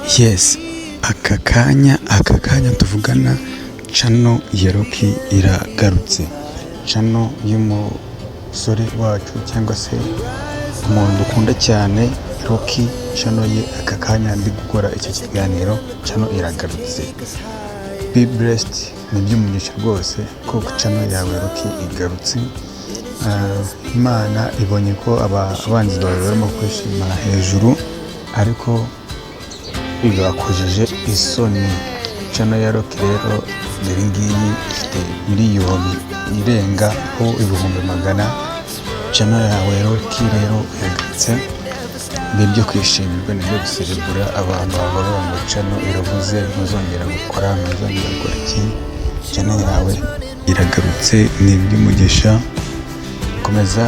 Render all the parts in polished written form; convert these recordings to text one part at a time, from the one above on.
Yes, aka kanya tuvugana, channel ya Rocky iragarutse. Channel y'umusore wacu cyangwa se umuntu dukunda cyane Rocky, channel ye aka kanya ndi gukora icyo kiganiro, channel iragarutse. Be blessed, ni iby'umugisha rwose ko channel yawe Rocky igarutse. Imana ibonye ko abanzi bawe barimo kwishima hejuru, ariko bibakojeje isoni. Channel ya Rocky rero dore ngiyi, ifite miliyoni irengaho ibihumbi magana. Channel yawe Rocky rero iragarutse, ni ibyo kwishimirwa, ni ibyo guserebura. Abantu bavuga ngo channel irabuze, ntuzongera gukora, ntuzongera gukora iki, channel yawe iragarutse, ni iby'umugisha. Komeza.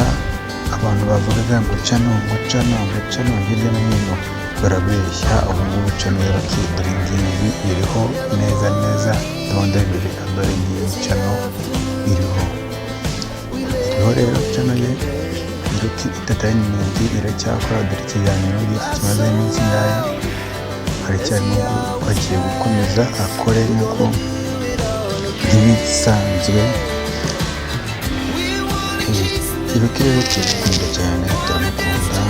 Abantu bavugaga ngo channel, ngo channel, ngo channel hirya no hino barabeshya. Ubu ngubu channel ya Rocky dore ngiyi iriho neza neza, ndabona bereka, dore ngiyi channel iriho, iriho rero channel ye Rocky Entertainment iracyakora. Dore ikiganiro ngiki kimaze iminsi ingahe, haracyarimo, agiye gukomeza akore nk'uko nk'ibisanzwe. Rocky rero turamukunda cyane, turamukunda,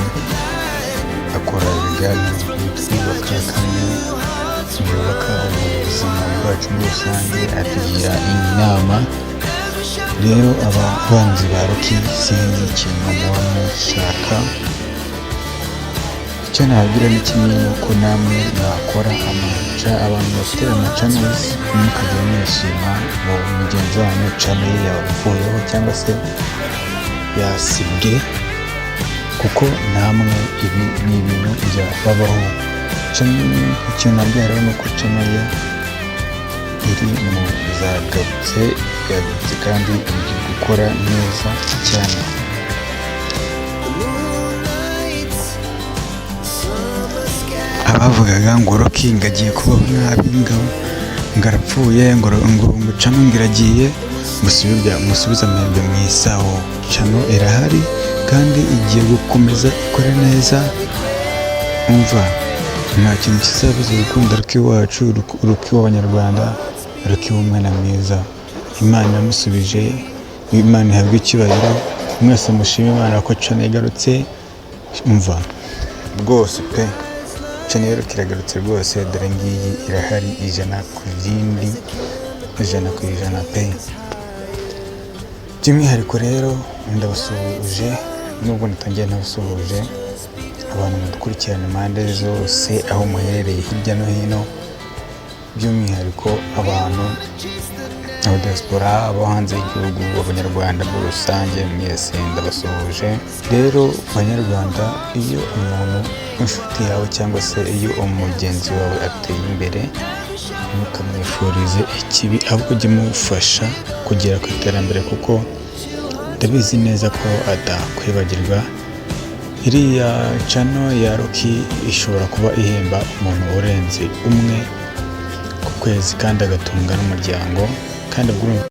akora ibiganiro bitwubaka kandi byubaka ubuzima bwacu muri rusange, atugira inama. Rero aba banzi ba Rocky sinzi ikintu muba mushaka. Icyo nababwira ni kimwe, ni uko namwe mwakora amaca. Abantu bafite ama channels, ntimukajye mwishima ngo mugenzi wanyu channel ye yavuyeho cyangwa se yasibwe, kuko namwe ibi ni ibintu byababaho. Ikintu nabwira rero ni uko channel ye iri mu zagarutse, yagarutse kandi iri gukora neza cyane. The moonlight, summer sky. Abavugaga ngo Rocky ngo agiye kubaho nabi, ngo arapfuye, ngo channel ngo iragiye, musubize amahembe mu isaho. Channel irahari kandi igiye gukomeza ikore neza. Umva, nta kintu kizabuza gukunda Rocky wacu, Rocky w'Abanyarwanda, Rocky w'umwana mwiza. Imana yamusubije, Imana ihabwe icyubahiro. Mwese mushime Imana ko channel igarutse. Umva rwose pe, channel rero iragarutse rwose, dore ngiyi irahari 100 ku rindi, 100% pe. By'umwihariko rero ndabasuhuje, nubwo natangiye ntabasuhuje, abantu mudukurikirana impande zose aho muherereye hirya no hino, by'umwihariko abantu aba diaspora, abo hanze y'igihugu, Abanyarwanda muri rusange, mwese ndabasuhuje. Rero Banyarwanda, iyo umuntu w'inshuti yawe cyangwa se iyo umugenzi wawe ateye imbere, ntukamwifurize ikibi, ahubwo ujye umufasha kugera ku iterambere, kuko ndabizi neza ko atakwibagirwa. Iriya channel ya Rocky ishobora kuba ihemba umuntu urenze umwe ku kwezi kandi agatunga n'umuryango, kandi ubwo urumva.